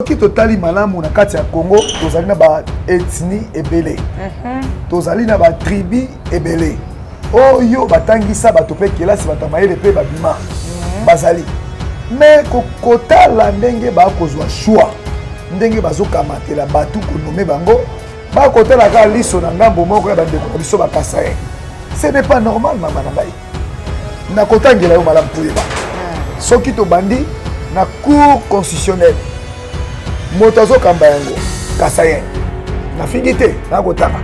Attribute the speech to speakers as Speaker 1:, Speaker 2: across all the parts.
Speaker 1: Soki totali malamu na kati ya Congo, tozali na ba ethnie ebele, tozali na ba tribu ebele oyo batangisa bato mpe kelasi, bato ya mayele mpe babima bazali. Mais kotala ndenge bakozwa choix, ndenge bazokamatela bato konommer bango, bakotala kaka liso na ngambo moko ya bandeko na biso bakasaye. Ce n'est pas normal. Mama na ngai, nakotangela yo malamu koyeba. Soki tobandi na Cour constitutionnelle, moto azokamba yango kasayen, nafingi te, nakotanga.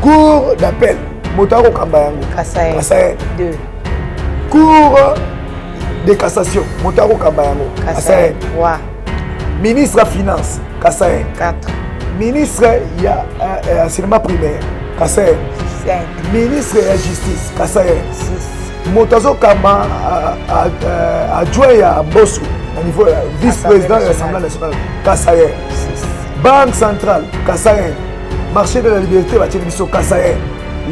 Speaker 1: Cour d'appel, moto akokamba yango kasayen. Cour de cassation, moto akokamba yango kasayen. Ministre ya Finance, kasayen. Ministre ya Enseignement primaire, kasayen. Ministre ya Justice, kasayen. Moto azokamba, adjoint ya Mboso na niveau ya vice président ya Assemblée nationale, kasayen. Banque centrale, kasayen. Marché de la Liberté, batieli biso kasayen.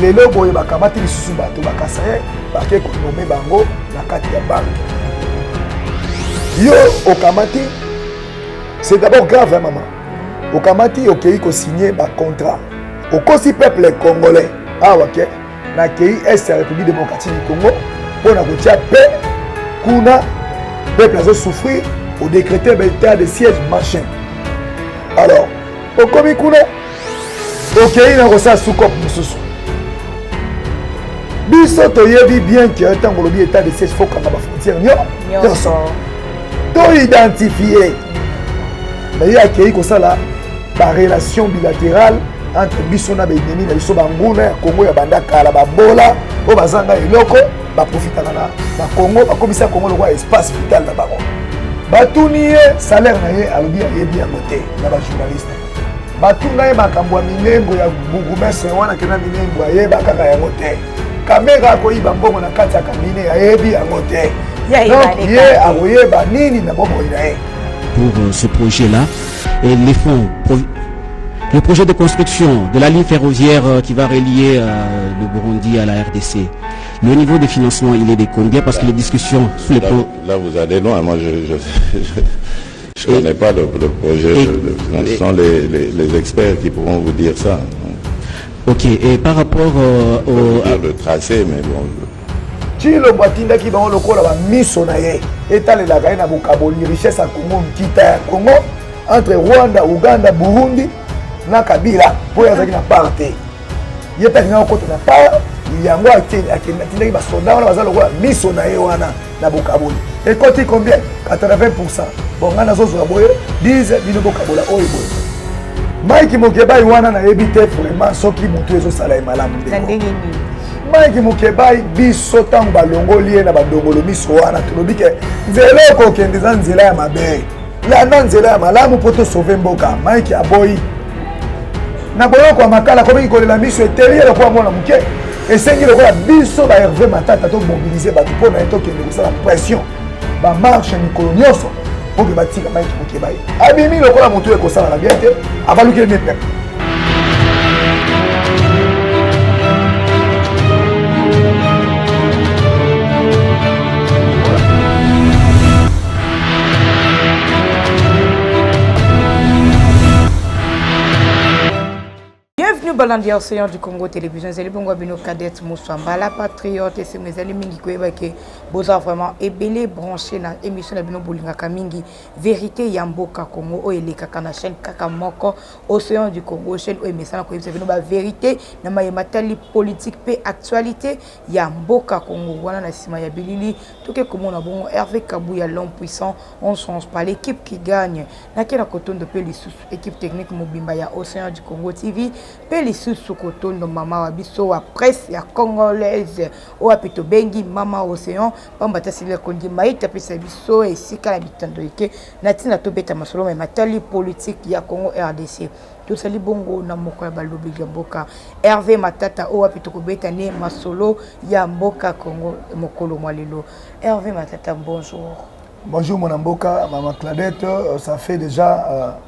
Speaker 1: Lelo boye bakamati lisusu bato bakasayen, bake konommer bango na kati ya banque. Yo okamati, c'est d'abord grave, hein, mama. Okamati, okei kosigner bacontrat, okosi peuple congolais awa ke nakei Est ya République démocratique du Congo mpo na kotia mpe kuna peuple azosouffrir, odécréter état de siège, machin. Alors okomi kuna, okei na kosala sous-cope mosusu. Biso toyebi bien ke ntango olobi état de siège, faut kanga bafrontière nyonso toidentifier. Mais ye akei kosala barelation bilatérale entre biso na baennemi na biso, banguna ya Congo ya banda kala, babola oyo bazanga eloko, baprofitaka na Congo, bakomisa Congo lokola espace vital na bango. Batuni ye salaire na ye, alobi ayebi yango te. Na bajournaliste batuna ye makambo ya Minembwe ya bourgmestre wana kenda Minembwe, ayeba kaka yango te. Kamerhe akoyiba mbongo na kati ya cabinet, ayebi yango te. Donc ye akoyeba nini na bomoi na ye?
Speaker 2: Pour ce projet-là et les fonds, le projet de construction de la ligne ferroviaire qui va relier le Burundi à la RDC. Le niveau de financement, il est de combien? Parce que les discussions sur les
Speaker 3: Là,
Speaker 2: plans.
Speaker 3: Là, vous allez loin. Moi, je connais pas le projet de financement. Ce sont les experts qui pourront vous dire ça.
Speaker 2: Ok, et par rapport au
Speaker 3: Vous dire le tracé, mais bon.
Speaker 1: Tshilombo atindaki bango lokola bamiso na ye, etalelaka ye na bokaboli richesse ya Congo, nkita ya Congo entre Rwanda, Uganda, Burundi na Kabila, mpo ye azalaki na part te. Ye mpe alingaki kokota na part yango. Atindaki basoda wana baza lokola miso na ye wana na bokaboli. Ekoti combien? 80. Bon, ngai nazozwa boye 10, bino bokabola oyo boye. Mike Mukebayi wana, nayebi te vraiment soki motu ezosala ye malamu.
Speaker 4: Na ndenge nini?
Speaker 1: Mike Mukebayi, biso ntango balongoli ye na bandongolo miso wana, tolobi ke nzela okokende eza nzela ya mabe, landa nzela ya malamu mpo tosauver mboka. Mike aboyi. Na boloko ya Makala akomiki kolela, miso eteli ye lokola mwana moke. Esengi lokola biso ba Herve Matata tomobiliser bato mpo na ye, tokende kosala pression, bamarche mikolo nyonso mpo ke batika Mike Mukebayi. Abimi lokola motu ekosalaka bien te, abalukeli ne peuple.
Speaker 4: Bienvenue balandi ya Océan du Congo Télévision. Ezali bongo bino Cadette Moussamba, la patriote. Esengo ezali mingi koyeba ke boza vraiment ebele branché na émission na bino bolingaka mingi, Vérité ya mboka Congo, oyo elekaka na chaîne kaka moko, Océan du Congo, chaîne oyo emesana koyebisa bino bavérité na mayema tali politique mpe actualité ya mboka Congo. Wana na nsima ya bilili toke komona bongo Hervé Kabuya, l'homme puissant. On change pas, l'équipe qui gagne. Nake na kotondo mpe lisusu équipe technique mobimba ya Océan du Congo TV, mpe lisusu kotondo mama wa biso wa presse ya congolaise oyo ape tobengi Mama Océan, pamba te asili kondima ye tapesa biso esika na bitando eke na ntina tobeta masolo me matali politique ya Congo RDC. Tosali bongo na moko ya balobi ya mboka, Hervé Matata, oyo wapi tokobeta ne masolo ya mboka Congo mokolo mwa lelo. Hervé Matata, bonjour.
Speaker 1: Bonjour mwana mboka, mama Cladette. Ça fait déjà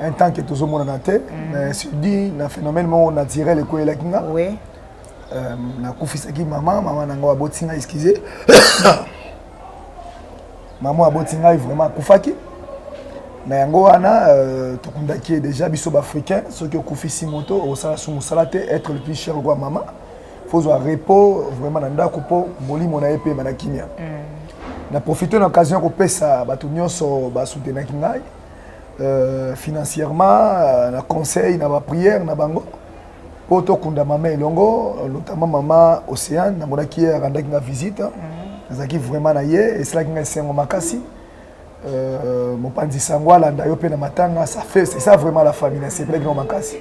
Speaker 1: un temps que tozomonana te, mais c'est na phénomène moko naturel ekweyelaki nga. Nakufisaki mama na ngai aboti ngai, excuse, mama aboti ngai vraiment akufaki. Na yango wana tokundaki ye déjà. Biso baafricain, soki okufisi moto, okosala su mosala te. Être le plus cher kwa mama, faut zwa repos vraiment na ndako mpo molimo na ye pema na kimia. Na profite na occasion ya kopesa bato nyonso basoutenaki ngai financièrement, na conseil, na baprière na bango mpo tokunda mama elongo, notamment mama Océane. Namonaki ye, arandaki nga visite, nazalaki vraiment na ye, esalaki ngai esengo makasi. Mopanzi sango alanda yo mpe na matanga, ça fait, c'est ça vraiment la famille. Nasepelaki nango makasi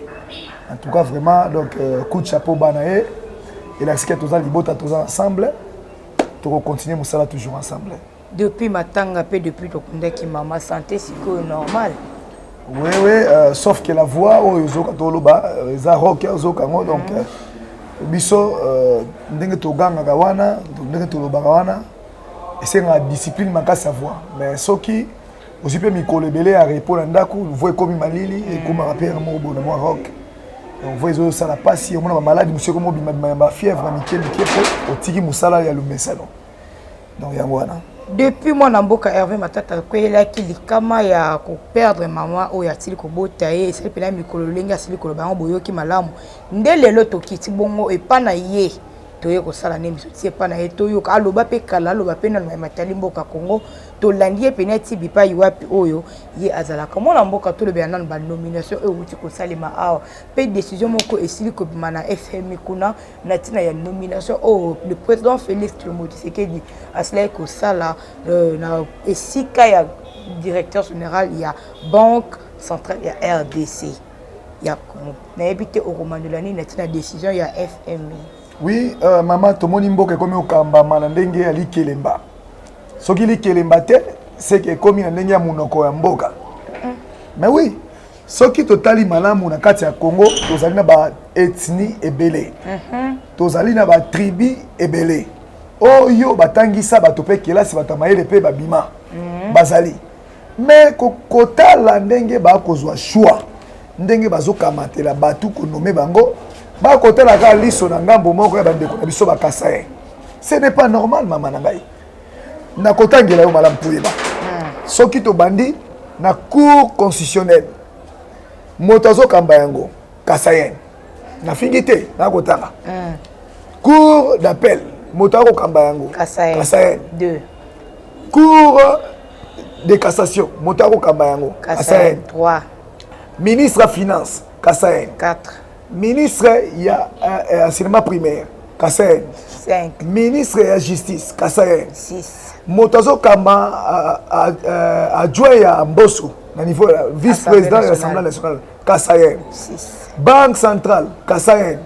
Speaker 1: en tout cas vraiment. Donc coup de chapeau bana ye, elakisiki toza libota, toza ensemble, tokocontinue mosala toujours ensemble.
Speaker 4: Depuis matanga mpe depuis tokundaki mama, santé sikoyo normal?
Speaker 1: Oui, sauf que la voix oyo ozoka toloba eza rauque, ozoka yango. Donc biso ndenge togangaka wana, ndenge tolobaka wana, esengaka discipline makasi ya voix. Mais soki ozwi mpe mikolo ebele ya repos na ndako, voix ekomi malili, ekomaka mpe moko boye na mwa rauque. Donc voix ezosala mpasi. Omona bamaladi mosusu ekomi obimabima ya bafièvre ya mike mike mpo otiki mosala ya lumesano. Donc yango wana.
Speaker 4: Depuis mwana mboka Hervé Matata akweyelaki likama ya koperdre mama oyo asili kobota ye, esali mpena mikolo. Lolenge asili koloba yango, boyoki malamu nde lelo tokiti bongo epa na ye, toye kosala nde biso ti epa na ye, toyoka aloba mpe kala, aloba mpe nano ya matali mboka Congo. Tolandi ye pene ti bipai wapi oyo ye azalaka. Mwana mboka, tolobela nano banomination oyo euti kosalema awa mpe décision moko esili kobima na FMI kuna na ntina ya nomination oyo le président Félix Tshilombo Tshisekedi asilaki kosala na esika ya directeur général ya Banque centrale ya RDC ya Congo. Nayebi te okomandola nini na ntina décision ya FMI.
Speaker 1: Oui, mama, tomoni mboka ekomi kokambama na ndenge ya likelemba. Soki likelemba te, seke ekomi na ndenge ya monoko ya mboka. Mais oui, soki totali malamu, na kati ya Congo tozali na baethnie ebele, tozali na batribu ebele oyo batangisa bato mpe kelasi, bato ya mayele mpe babima bazali. Mais kotala ndenge bakozwa choix, ndenge bazokamatela bato, konommer bango, bakotala kaka liso na ngambo moko ya bandeko na biso bakasaye. Ce n'est pas normal, mama na ngai. Nakotangela yo malamu mpo oyeba. Soki tobandi na Cour constitutionnelle, moto azokamba yango kasayen. Nafingi te, nakotanga. Cour d'appel, moto akokamba yango
Speaker 4: kasayen.
Speaker 1: Cour de cassation, moto akokamba yango
Speaker 4: kasayen.
Speaker 1: Ministre ya Finance, kasayen.
Speaker 4: 4.
Speaker 1: Ministre ya Enseignement primaire, kasayen.
Speaker 4: 5.
Speaker 1: Ministre ya Justice, kasayen.
Speaker 4: 6.
Speaker 1: Moto azokamba, adjoint ya Mboso na niveau ya vice président ya Assemblée nationale, kasayen.
Speaker 4: 6.
Speaker 1: Banque centrale, kasayen.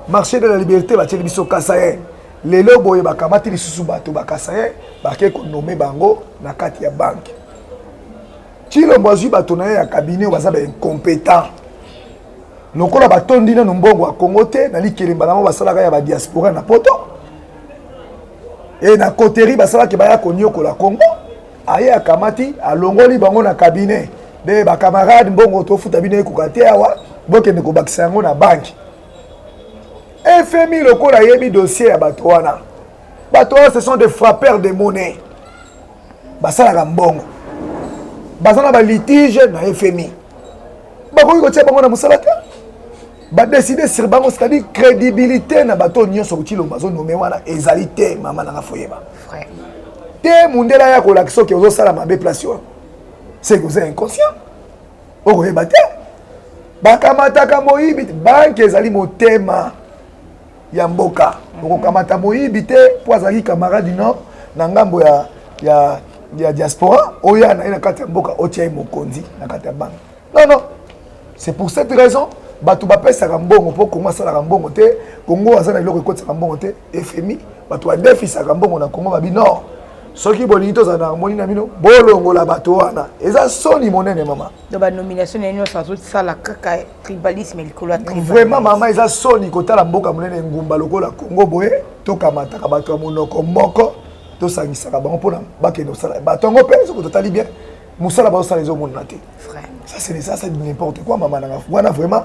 Speaker 1: Marché de la Liberté, batieli biso kasayen. Lelo boye bakamati lisusu bato bakasayen, bake konommer bango na kati ya banke. Tshilombo azwi bato na ye ya cabinet oyo baza baincompétent, lokola batondi nano mbongo ya Kongo te na likelemba nango basalaka ya badiaspora na poto e na coterie basalaki, baya koniokola Kongo. Aye akamati, alongoli bango na cabinet de bacamarade. Mbongo tofuta bino ekoka te awa, bokende kobakisa yango na banke FMI. Lokola ayebi dossier ya bato wana, bato wana ce sont des frappeurs de monnaie, basalaka mbongo, baza na balitige na FMI, bakoki kotia bango na mosala te. Badécider sur bango, c'est-à-dire crédibilité na bato nyonso Tshilombo azonommer wana ezali te. Mama nanga, foyeba te, mundele aya kolakisa soki ozosala mabe place wana, seke oza inconscient, okoyeba te. Bakamataka moyibi. Banke ezali motema ya mboka. Okokamata moyibi te mpo azalaki camarade no na ngambo ya diaspora, oyo na ye na kati ya mboka, otia ye mokonzi na kati ya banke. Non, non, c'est pour cette raison bato bapesaka mbongo mpo Kongo asalaka mbongo te. Kongo aza na eloko ekotisaka mbongo te. FMI, bato badefisaka mbongo na Kongo, babi non, soki bolingi tozala na harmonie na bino, bolongola bato wana. Eza soni monene, mama.
Speaker 4: Donc banomination na ye nyonso azosala kaka tribalisme likolo ya.
Speaker 1: Vraiment, mama, eza soni kotala mboka monene, engumba lokola Kongo boye, tokamataka bato ya monoko moko, tosangisaka bango mpona bakende kosala. Bato yango mpe soki totali bien, mosala bazosala ezomonana te. Ça c'est ça, c'est n'importe quoi, mama nanga. Wana vraiment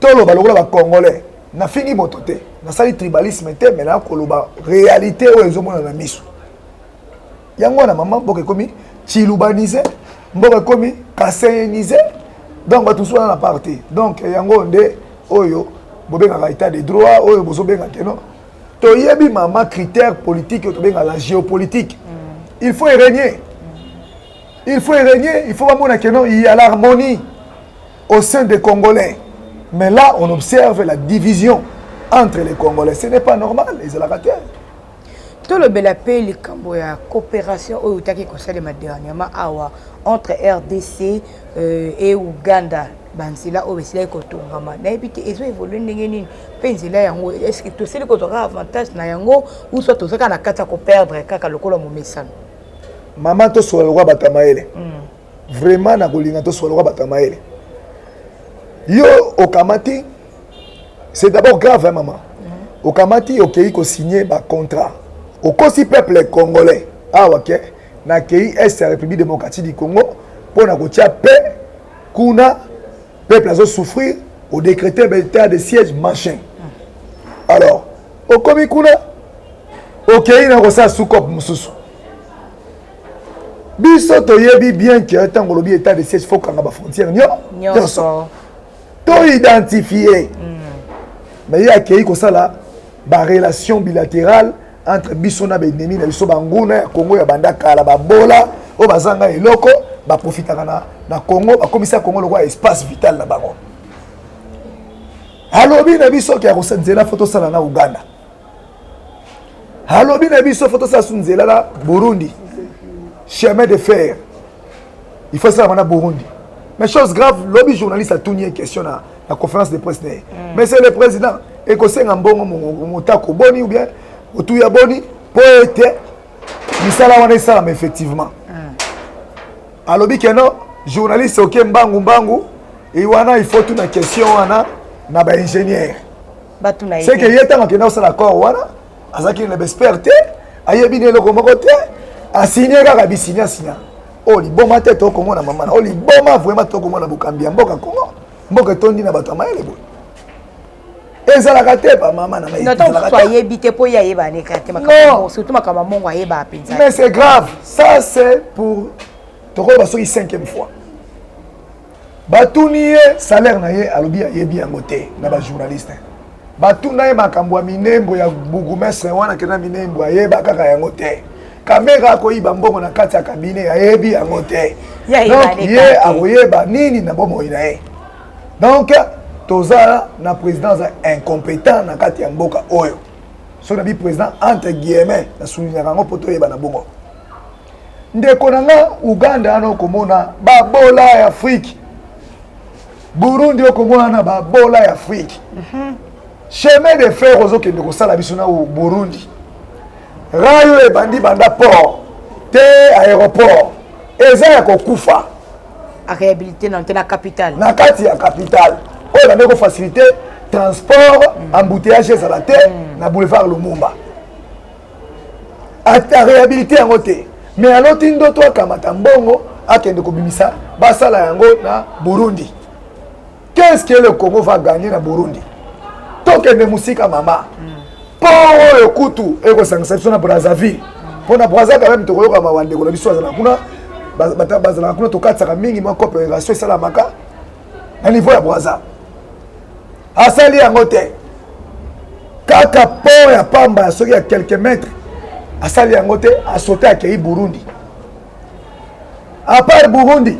Speaker 1: toloba lokola bacongolais. Nafingi moto te, nasali tribalisme te, mais nakoloba réalité oyo ezomonana na miso. Yango wana, mama, mboka ekomi tshilubanisé, mboka ekomi. Kasaienise. Donc bato mosusu wana na part te. Donc yango nde oyo bobengaka état de droit, oyo bozobenga keno toyebi mama critère politique oyo tobengaka la géopolitique. Il faut régner, il faut régner, il faut bamona keno il y a l'harmonie au sein des Congolais. Mais là, on observe la division entre les Congolais. Ce n'est pas normal, ezalaka te.
Speaker 4: Tolobela mpe likambo ya coopération oyo eutaki kosalema dernièrement awa entre RDC et Uganda. Banzela oyo esilaki kotongama, nayebi te ezo évolue ndenge nini, mpe nzela yango, est-ce tosili kozwa kaka avantage na yango ou soit toza kaka na kati ya koperdre kaka lokola momesano?
Speaker 1: Mama, tosola lokola bato ya mayele. Vraiment, nakolinga tosola lokola bato ya mayele. Yo okamati, c'est d'abord grave, hein, mama. Okamati, okei kosigne bacontrat, okosi peuple congolais awa ke nakei est ya République démocratique du Congo mpo na kotia paix kuna, peuple azosouffrir, odécréter état de siège, machin. Alors okomi kuna, okei na kosala sous-cope mosusu. Biso toyebi bien ke ntango olobi état de siège, faut kanga bafrontière nyonso to identifie. Mais ye akei kosala barelation bilatérale entre biso na baennemi na biso, banguna ya Congo ya banda kala, babola oyo bazanga eloko, baprofitaka na Congo, bakomisa Congo lokola espace vital na bango. Alobi na biso ke akosa nzela, faut tosala na Uganda. Alobi na biso faut tosala su nzela na Burundi, chemin de fer il faut esalama na Burundi. Mais chose grave, lobi journaliste atuni ye question na conférence de presse na ye: Mais c'est le président, ekosenga mbongo motako boni ou bien otuya boni mpo ete misala wana esalama effectivement? Alobi ke non, journaliste oke mbangu mbangu e wana, il faut tuna question wana na baingénieur.
Speaker 4: Batuna ye.
Speaker 1: C'est que ye ntango akenda kosala accord wana, azalaki na baexpert te, ayebi na eloko moko te, asigne kaka bisinya sinya. Oyo liboma te? Tokomona mama na oyo liboma vraiment. Tokomona bokambi ya mboka Kongo, mboka etondi na bato ya mayele boye, ezalaka te, bamama na
Speaker 4: ngai. Ntango mosusu ayebi te, mpo ye ayeba neka te, surtout makambo ya mbongo ayeba mpenza.
Speaker 1: Mais c'est grave, ça c'est pour tokoloba soki cinquième fois batuni ye salaire na ye, alobi ayebi yango te. Na bajournaliste batuna ye makambo ya Minembo ya bourgmestre wana, kenda Minembo, ayeba kaka yango te. Kamerhe akoyiba mbongo na kati ya cabinet, ayebi yango te. Donc ye akoyeba nini na bomoi na ye? Donc toza na président aza incompétent na kati ya mboka oyo. Soki nabi président entre guillemets, nasoulignaka yango mpo toyeba na bongo. Ndeko na nga, Uganda wana okomona babola ya Afrique, Burundi okomona na babola ya Afrique. Chemin de fer ozokende kosala biso na Burundi, rail oyo ebandi banda port te aéroport, eza ya kokufa.
Speaker 4: Aréhabilité na te na capitale.
Speaker 1: Na kati ya capitale oyo bande kofacilité transport, embouteillage ezala te na boulevard Lumumba, aréhabilité yango te. Mais aloti ndoto, akamata mbongo, akende kobimisa, basala yango na Burundi. Qu'est-ce que le Congo va gagner na Burundi? Tokende mosika, mama. Mpo oyo kutu ekosangisa biso na Brazzaville, mpo na Braza quand même tokoyoka bandeko na biso bazalaka kuna, bazalaka kuna, tokatisaka mingi mwa coopération esalamaka na niveau ya Braza. Asali yango te, kaka pont ya pamba ya soki ya quelques mètres asali yango te, asote akei Burundi. À part Burundi,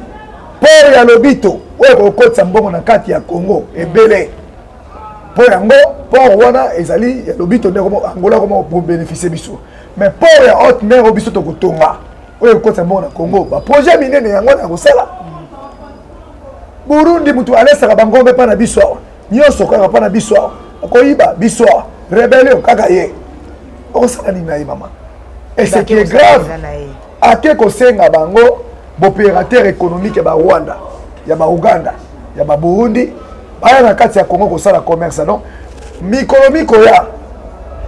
Speaker 1: port ya Lobito oyo ekokotisa mbongo na kati ya Congo ebele, mpo yango port wana ezali ya Lobito nde Angola koma kobénéficie biso. Mais port ya haute mer oyo biso tokotonga, oyo ekokotisa mbongo na Congo, baprojet minene yango wana ya kosala. Burundi, motu alesaka bangombe mpa na biso awa, nyonso kaka mpa na biso awa, akoyiba biso awa, rébellion kaka ye. Okosala nini na ye, mama? Et ce qui est grave, ake kosenga bango baopérateur économique ya Barwanda, ya Bauganda, ya Baburundi, baya na kati ya Congo kosala commerce. Donc mikolo mikoya,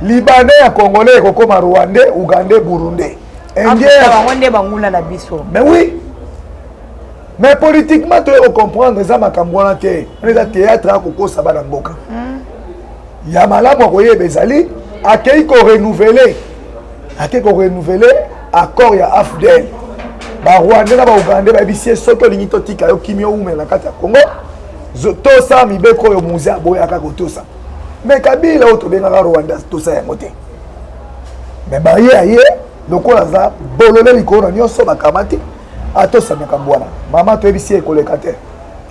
Speaker 1: Libanais ya Congolais ekokóma Rwandais, Ugandais, Burundais,
Speaker 4: Indien. Bango nde banguna na biso.
Speaker 1: Mais oui, mais politiquement toye kocomprendre eza makambo wana te. Wana eza théâtre akokosa bana mboka. Ya malamu akoyeba ezali akei korenouveler, akei korenouveler accord ya AFDL. Barwandais na Baugandais bayebisi ye: soki olingi totika yo kimia, oumela na kati ya Congo, tosala mibeko oyo Mzee aboyaka kotosa. Mais Kabila oyo tobengaka Rwanda tosa yango te. Mais baye aye lokola aza bolole likolo na nyonso, bakamati atosa makambo wana. Mama, toyebisi ye ekoleka te,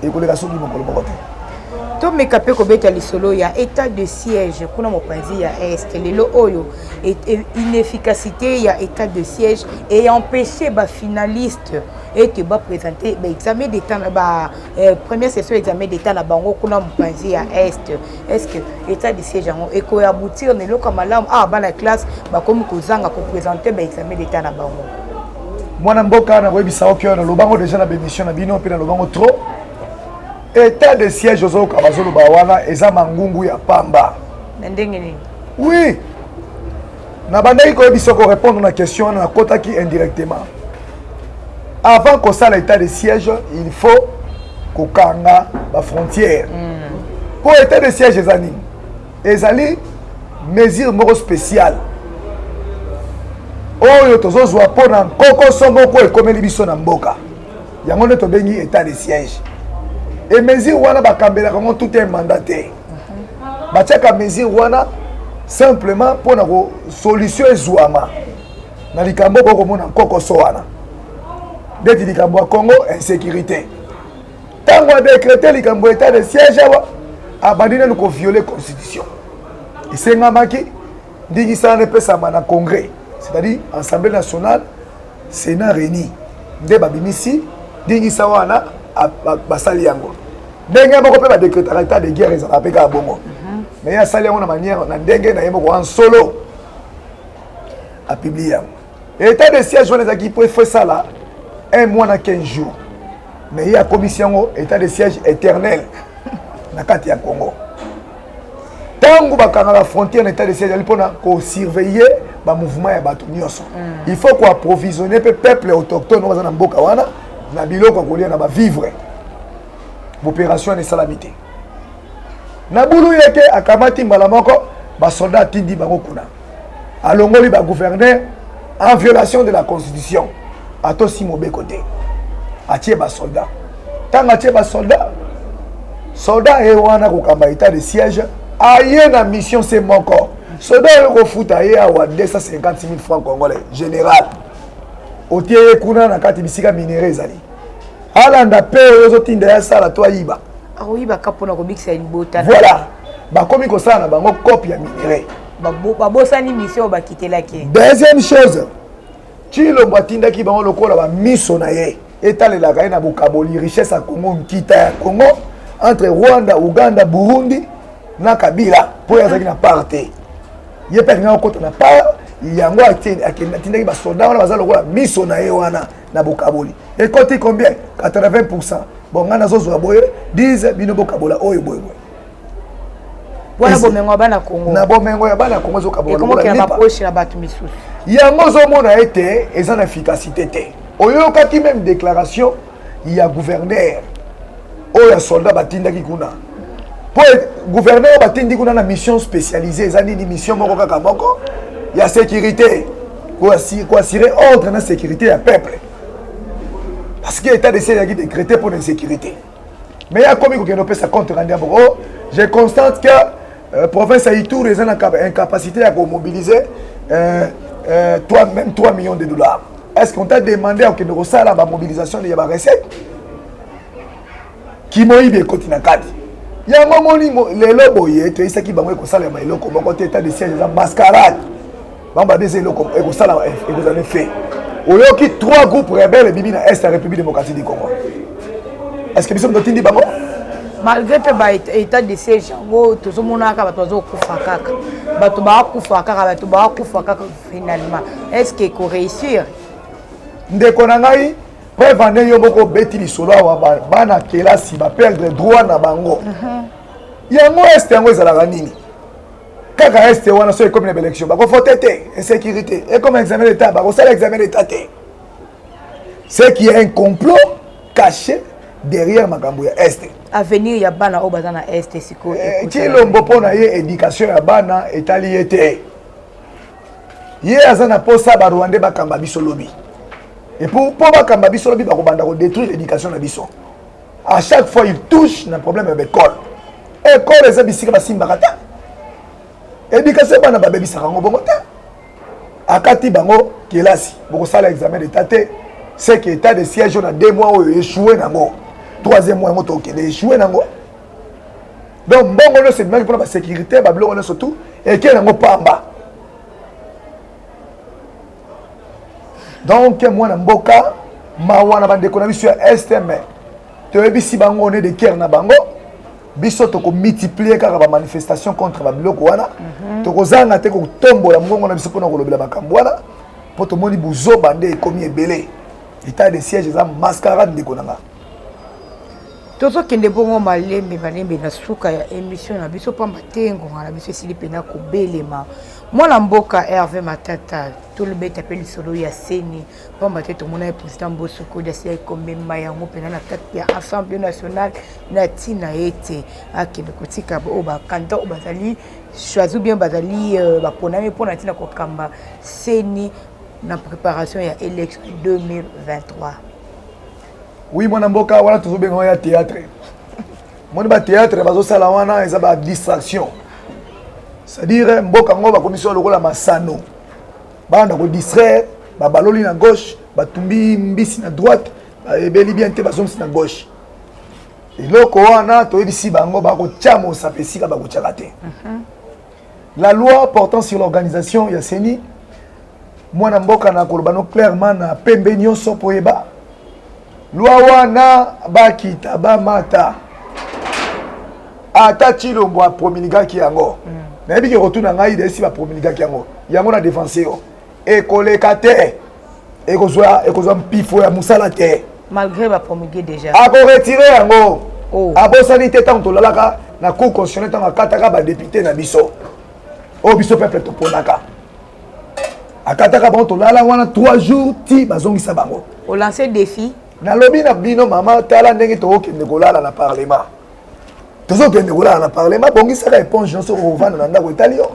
Speaker 1: ekoleka soki mokolo moko te.
Speaker 4: Tomeka mpe kobeta lisolo ya état de siège kuna mopanzi ya Est. Lelo oyo, inefficacité ya état de siège eempêché bafinaliste ete baprésente baexamen d'état na ba première session examen d'état na bango kuna mopanzi ya Est. Est ce que état de siège yango ekoaboutir na eloko ya malamu? Awa bana classe bakomi kozanga koprésente baexamen d'état na bango.
Speaker 1: Mwana mboka, nakoyebisa oki oyo nalobango déjà na bémission na bino mpe nalobango trop: état de siège ozoyoka bazoloba wana eza mangungu ya pamba.
Speaker 4: Na ndenge nini?
Speaker 1: Oui, nabandaki koyebisa, korépondre na question wana, nakotaki indirectement. Avant kosala état de siège, il faut kokanga bafrontière. Mpo état de siège eza nini? Ezali mesure moko spéciale oyo tozozwa mpona nkokoso moko ekomeli biso na mboka. Yango nde tobengi état de siège. E mesure wana, bakambelaka yango tout un mandat te. Batiaka mesure wana simplement mpona solution ezwama na likambo bokomona nkokoso wana, ndeti likambo ya Congo, insécurité. Ntango adécréter likambo état de siège awa, abandi nanu kovioler constitution. Esengamaki ndingisa wana epesama na congrès, c'est-à-dire Assemblée nationale, Sénat réuni, nde babimisi ndingisa wana, basali yango. Ndenge moko mpe badécrétaka état de guerre, ezalaka mpe kaka bongo. Mais ye asali yango na manière, na ndenge na ye moko en solo, apublier yango. État de siège wana ezalaki mpo efo esala un mois na 15 jours, mais ye akomisi yango état de siège éternel na kati ya Congo. Ntango bakangaka frontière na état de siège, ezali mpona kosurveiller bamouvement ya bato nyonso. Il faut koapprovisionner mpe peuple autochtone oyo baza na mboka wana na biloko ya kolia, na bavivre. Opération wana esalami te. Na bulu yeke, akamati mbala moko basoldat, atindi bango kuna, alongoli bagouverneur en violation de la constitution, atosi mobeko te, atie basoldat. Ntango atie basoldat, soldat ye wana kokamba état de siège, aye na mission se moko. Soldat oyo kofuta ye awa 250 000 francs congolais, général otie ye kuna na kati bisika minerai ezali, alanda mpe oyo ozotinda ye asala to ayiba.
Speaker 4: Akoyibaka mpona kobikisa libota.
Speaker 1: Voilà, bakomi kosala na bango cope ya minerai.
Speaker 4: Babosani mission oyo bakitelaki.
Speaker 1: Deuxième chose, Tshilombo atindaki bango lokola bamiso na ye, etalelaka ye na bokaboli richesse ya Congo, nkita ya Congo entre Rwanda, Uganda, Burundi na Kabila, mpo ye azalaki na part te. Ye mpe alingaki kokota na part yango. Atindaki basoldat wana, baza lokola miso na ye wana na bokaboli. Ekoti combien? 80. Bon, ngai nazozwa boye 10, bino bokabola oyo boye boye.
Speaker 4: Wana bomengo ya bana Kongo.
Speaker 1: Na bomengo ya bana Kongo ezokabola.
Speaker 4: Ekomokela bapoche na bato misusu.
Speaker 1: Yango ozomona ete eza na efficacité te. Oyokaki même déclaration ya gouverneur oyo ya soldat batindaki kuna, mpo gouverneur oyo batindi kuna na mission spécialisée eza nini? Mission moko kaka moko ya sécurité, koassurer ordre na sécurité ya peuple, parce que état de siège ezalaki décrété pour l'insécurité. Mais akomi kokende opesa compte rendu ya moko: oh, je constate que province ya Ituri eza na incapacité ya komobiliser 3, même 3 millions de dollars. Est ce qu'on t'a demandé okende kosala bamobilisation ya barecette? Kimoyibi ekoti na kati yango. Moni lelo boye, toyisaki bango ekosalema eloko moko te. État de siège eza mascarade. Bango babi eza eloko ekosala, ekozala effet. Oyoki trois groupes rebelles ebimi na Est ya République démocratique du Congo. Est ce que biso totindi bango?
Speaker 4: Malgré mpe ba état de siège yango, tozomona kaka bato bazokufa kaka, bato bakufa kaka, bato bakufa kaka. Finalement, est ce que ekoréussir?
Speaker 1: Ndeko na ngai, preuve ane, yo moko obeti lisolo awa, bana kelasi baperdre droit na bango. Yango Est yango ezalaka nini? Kaka Est wana, so ekomi na baélection, bakovote te, insécurité. Ekomi examen d'état, bakosala examen d'état te. C'est qu'il y a un complot caché derrière makambo ya Est.
Speaker 4: Avenir ya bana oyo baza na Est sikoyo?
Speaker 1: Tshilombo, mpo na ye, éducation ya bana etali ye te. Ye aza na posa barwandais bakamba biso lobi. Et pour mpo bakamba biso lobi, bakobanda kodétruire éducation na biso. À chaque fois il touche na problème ya baécole. École eza bisika basimbaka te, éducation bana babebisaka yango bongo te. Akati bango kelasi, bokosala examen d'état te. C'est que état de siège na 2 mois oyo échoué nango, troisième mois yango tokende échoué nango. Donc mbongo nyonso ebimaki mpona basécurité, babiloko nyonso tout eke nango pamba. Donc mwana mboka, mawa na bandeko na biso ya Est, mais toyebisi bango, on est de cœur na bango. Biso tokomultiplier kaka bamanifestation contre babiloko wana. Tokozanga te kotombola mongongo na biso mpona kolobela makambo wana, mpo tomoni buzoba nde ekomi ebele. État de siège eza mascarade, ndeko na nga.
Speaker 4: Tozokende bongo malembe malembe na suka ya émission na biso, pamba te ngonga na biso esili mpena kobelema. Mwana mboka Herve Matata, tolobeta mpe lisolo ya CENI, pamba te tomona ye président Mboso Kodi asili komema yango mpena na kati ya Assemblée nationale, na ntina ete akende kotika oyo bacandidat oyo bazali choisi, bien bazali baponami mpona ntina kokamba CENI na préparation ya élection 2023.
Speaker 1: Oui, mwana mboka, wana tozobenga ya théâtre. Moni bathéâtre bazosala wana eza badistraction, c'est-à-dire mboka yango bakomisi oyo lokola masano, banda kodistraire. Babaloli na gauche, batumbi mbisi na droite, bayebeli bien te, bazongisi na gauche. Eloko wana toyebisi bango, bakotya mosapi esika bakotyaka te. La loi portant sur l'organisation ya CENI, mwana mboka, na koloba no clairement na pembe nyonso mpo oyeba, loi wana bakita bamata, ata Tshilombo apromulgaki yango, nayebi ke kotuna ngai esi bapromulgaki yango, yango na défense yo ekoleka te, ekozwa mpifo ya mosala te.
Speaker 4: Malgré bapromulgué déjà?
Speaker 1: Akoretirer yango. Oh. Abosani te ntango tolalaka na Cour constitutionnelle, ntango akataka badéputé na biso oyo biso peuple toponaka, akataka bango, tolala wana 3 jours ti bazongisa bango.
Speaker 4: Olance défi.
Speaker 1: Nalobi na bino, mama, tala ndenge tokokende kolala na parlement. Tozokende kolala na parlement. Bongisaka éponge nyonso, okovanda na ndako etali yo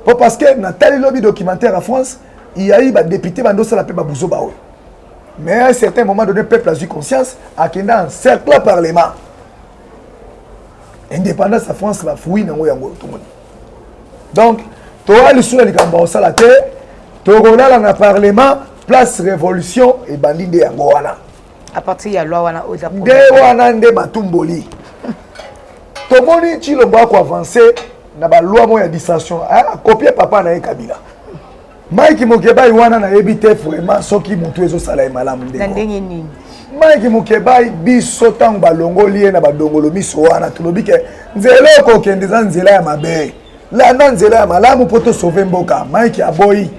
Speaker 1: po parce que natali lobi documentaire ya France, iyai badéputé bandosala mpe babuzoba oyo. Mais à un certain moment donné, peuple azwi conscience, akenda encercle parlement. Indépendance ya France, bafruit nango yango tomoni. Donc toya lisusu na likambo bakosala te, tokolala na parlement. Place révolution ebandi nde yango wana.
Speaker 4: À partir ya loi wana oyo eza
Speaker 1: nde wana nde matumboli. Tomoni Tshilombo akoavance na baloi moko ya distraction, akopie papa na ye Kabila. Mike Mokebai wana, nayebi te vraiment soki motu ezosala ye malamu.
Speaker 4: Na ndenge nini?
Speaker 1: Mike Mokebai, biso ntango balongoli ye na badongolo miso wana, tolobi ke nzela okokende eza nzela ya mabe, landa nzela ya malamu mpo tosauve mboka. Mike aboyi.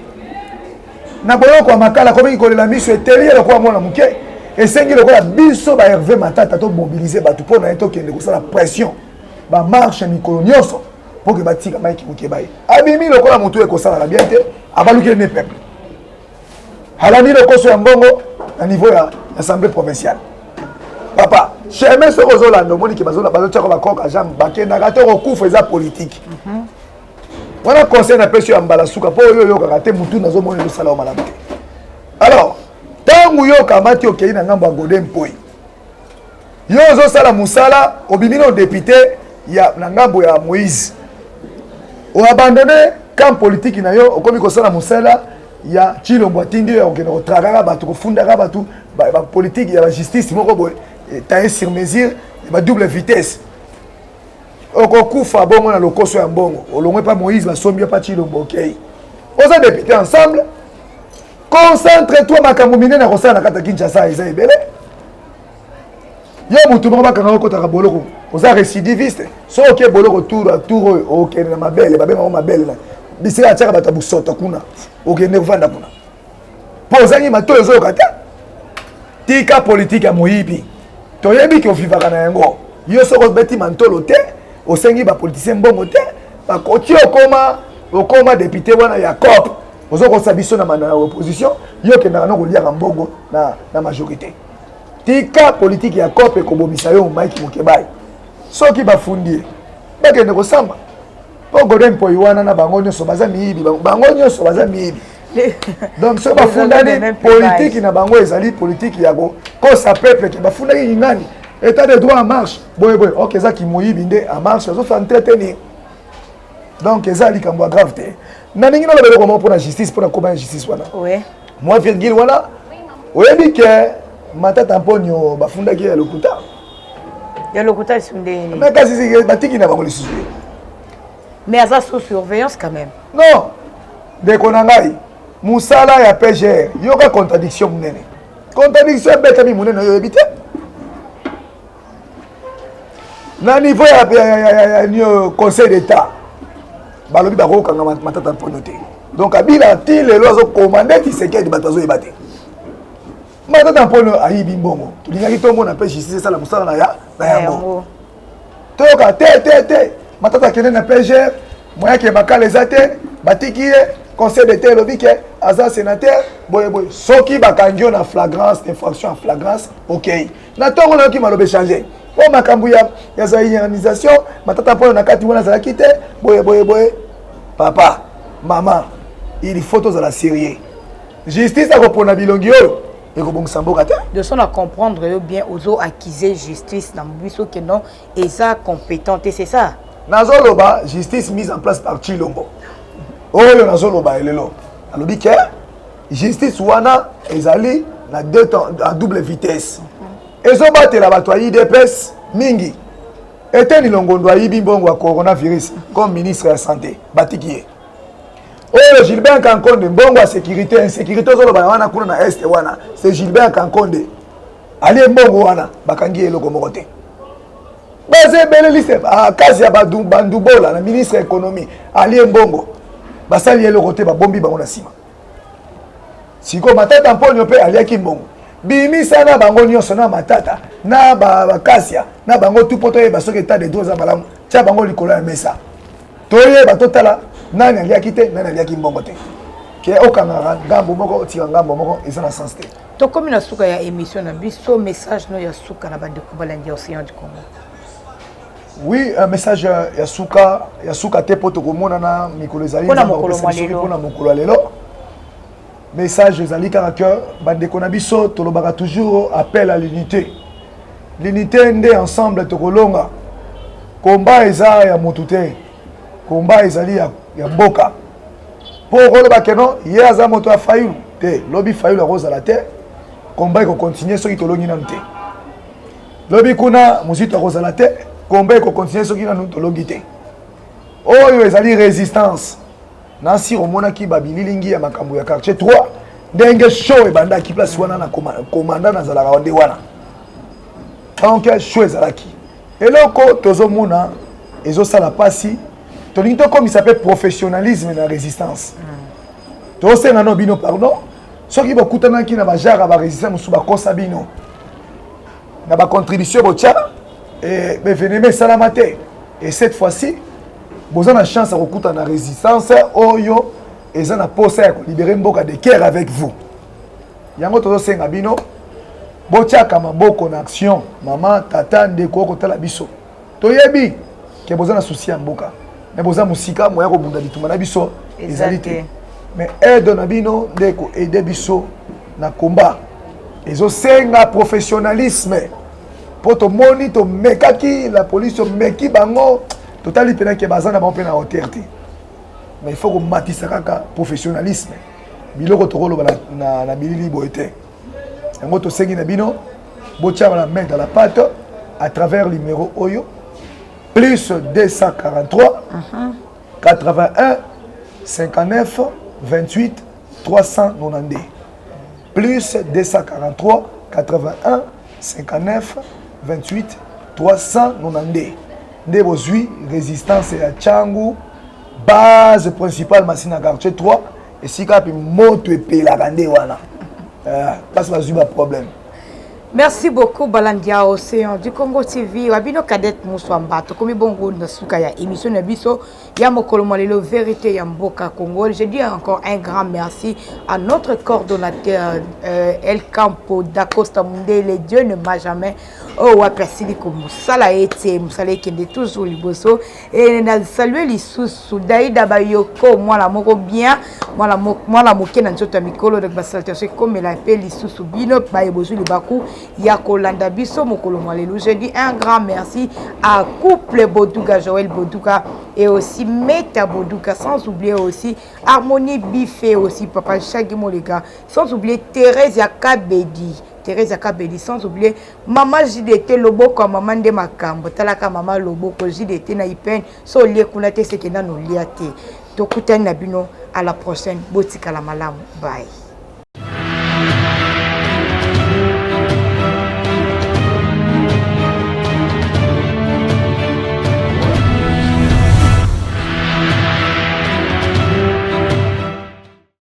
Speaker 1: Na boloko ya Makala akomiki kolela, miso eteli ye lokola mwana moke. Esengi lokola biso ba Herve Matata tomobilize bato mpo na ye, tokende kosala pression, bamarche mikolo nyonso mpo ke batika Mike Mokebai. Abimi lokola motu ekosalaka bien te, abalukeli ne peuple, alandi lokoso ya mbongo na niveau ya assemblée provinciale. Papa chemin, soki ozolanda, omoni ke bazotiaka bakoka jambe, bakendaka te, kokufa. Eza politike wana. Conseil napesi yo ya mbala suka, mpo oyo oyokaka te, mutu nazomona ezosala yo malamu te. Alors ntango yo okamati, okei na ngambo ya Godé Mpoyi, yo ozosala mosala, obimi na député ya na ngambo ya Moïse, oabandonne camp politique na yo, okomi kosala mosala ya Tshilombo atindi yo ya kokende kotrakaka bato, kofundaka bato, bapolitique ya bajustice moko boye taillé sur mesure, badouble vitesse. Okokufa bongo na lokoso ya mbongo. Olongwe pa Moïse, basombi yo pa Tshilombo, okei oza député ensemble. Concentre toi, makambo minene ya kosala na kati ya Kinshasa eza ebele. Yo motu moko bakanga, okotaka boloko, oza récidiviste. So oke boloko tour a tour oyo, okende na mabele, babengako mabele na bisika atiaka bato ya busoto kuna, okende kovanda kuna mpo ozangi matoi, ozoyoka te. Tika politike ya moyibi, toyebi ke ovivaka na yango. Yo soki obeti mantolo te, osengi bapoliticien mbongo te, bakoti okoma député wana ya cop, ozokosa biso na opposition. Yo okendaka no koliaka mbongo na majorité. Tika politike ya cop, ekobomisa yo. Mike Mokebai, soki bafundi ye, bakende kosamba, mpo Godé Mpoyi wana na bango nyonso baza miyibi, bango nyonso baza miyibi. Donc soki bafundani, politiki na bango ezali politiki ya kokosa peuple ke bafundaki kingani, état de droit en marche, boye boye. Ok, eza kimoyibi nde en marche, azofa entretenir. Donc eza likambo ya grave te. Nalingi naloba eloko moko mpona justice, mpona koma ya justice wana. Mwa virgule wana, oyebi ke Matata Mponio bafundaki ya lokuta.
Speaker 4: Ya lokuta esu ndeni?
Speaker 1: Mais kasi batiki na bango lisusu ye.
Speaker 4: Mais aza sous surveillance quand même.
Speaker 1: Non, ndeko na ngai, mosala ya PGR, yoka contradiction monene, contradiction ebetami monene oyo oyebi te na niveau ya Conseil d'État. Balobi bakokanga Matata Mponio te. Donc Kabila ti lelo azokomande Tshisekedi, bato bazoyeba te. Matata Mponio ayibi mbongo, tolingaki tomona mpe justice esala mosala na ya na yango. Toyoka te te te, Matata akende na PGR, moyake makala eza te, batiki ye. Conseil d'État elobi ke aza sénateur, boye boye. Soki bakangi yo na flagrance, infraction ya flagrance, ok. Na ntongo nayoki maloba échange po makambo ya zaïrianisation, Matata Mpono na kati wana azalaki te, boye boye boye. Papa, mama, il faut tozala sérieux. Justice akopona bilongi oyo ekobongisa mboka te.
Speaker 4: De son à comprendre yo bien, ozo accuser justice na biso ke non, eza compétent te, c'est ça?
Speaker 1: Nazoloba justice mise en place par Tshilombo oyo. Nazoloba elelo alobi ke justice wana ezali na deux temps, à double vitesse, ezobatela bato ya UDPS mingi. Eteni Longondo ayibi mbongo ya coronavirus comme ministre ya santé, batiki ye. Oyo Gilbert Kankonde, mbongo ya sécurité, insécurité ozoloba wana kuna na Est wana, c'est Gilbert Kankonde alie mbongo wana, bakangi ye, eloko moko te. Baza ebele, liste kasi ya bandubola na ministre ya économie, alie mbongo, basali eloko te, babombi bango na nsima. Sikoyo Matata Mponio mpe aliaki mbongo. Bimisa na bango nyonso, na Matata na Bakasia na bango tu, mpo toyeba soki état de droit eza malamu. Tia bango likolo ya mesa, toyeba, totala nani aliaki te, nani aliaki mbongo te. Ke okangaka ngambo moko, otika ngambo moko, eza na sens te.
Speaker 4: Tokomi na suka ya émission na biso. Message no ya suka na bandeko balandi ya Océan du Congo.
Speaker 1: Oui, un message ya suka, ya suka te, mpo tokomonana mikolo ezali.
Speaker 4: Mpona mokolo mwa lelo.
Speaker 1: Mpona mokolo ya lelo, message ezali kaka ke bandeko na biso, tolobaka toujours appel à l'unité. L'unité nde, ensemble tokolonga. Komba eza ya motu te, komba ezali ya mboka. Mpo okoloba ke non, ye aza moto ya Fayulu te, lobi Fayulu akozala te, komba ekokontinue soki tolongi nanu te. Lobi kuna Mozito akozala te, komba ekokontinue soki nanu tolongi te. Oyo ezali résistance. Nasi omonaki babililingi ya makambo ya quartier 3, ndenge show ebandaki place wana na komanda nazalaka nde wana. Donc show ezalaki eloko tozomona ezosala mpasi. Tolingi tokomisa mpe professionnalisme na résistance. Tosenga no bino pardon soki bokutanaki na bagenre ya barésistance mosusu, bakosa bino na bacontribution botya, baévénement esalama te. Et cette fois-ci boza na chance ya kokutana na résistance oyo eza na posa ya kolibérer mboka de cœur avec vous. Yango tozosenga bino botiaka maboko na action. Mama, tata, ndeko okotala biso, toyebi ke boza na souci ya mboka, mais boza mosika, moya kobunda bitumba na biso ezali te. Mais aide na bino nde koaide biso na combat. Ezosenga professionnalisme, mpo tomoni tomekaki la police, tomeki bango, totali mpena ke baza na bango mpe na hauteur te. Mais il faut komatisa kaka professionnalisme. Biloko tokoloba na bilili boye te. Yango tosengi na bino botia la main dans la pâte à travers numéro oyo: plus 243 81 59 28 392, plus 243 81 59 28 392. Nde bozwi résistance ya Tshangu, base principale Masina, quartier 3, esika mpe moto epelaka nde wana. Place bazwi baproblème.
Speaker 4: Merci beaucoup balandi ya Océan du Congo TV wa bino Cadette Muswamba. Tokomi bongo na suka ya émission na biso ya mokolo mwa lelo, Vérité ya mboka Congo. Je dis encore un grand merci à notre coordonnateur El Campo d'Acosta Mundele. Dieu ne m'a jamais oyo wapi asili komosala ete mosala ekende toujours liboso. E na salue lisusu Daida Bayoko, mwana moko bien, mwana moke na nzoto ya mikolo. Donc basalutation ekomela mpe lisusu bino baye bozwi libaku ya kolanda biso mokolo mwa lelo. Je dis un grand merci à couple Boduga, Joël Boduga et aussi Meta Boduga, sans oublier aussi Harmonie Biffé, aussi papa Chagi Molega, sans oublier Thérèse Yakabedi, Thérèse Akabeli, sans oublier mama JDT Loboko ya mama nde makambo. Talaka mama Loboko JDT na ipene so olie kuna te, seke nano olia te. Tokutani na bino à la prochaine. Botikala malamu, bye.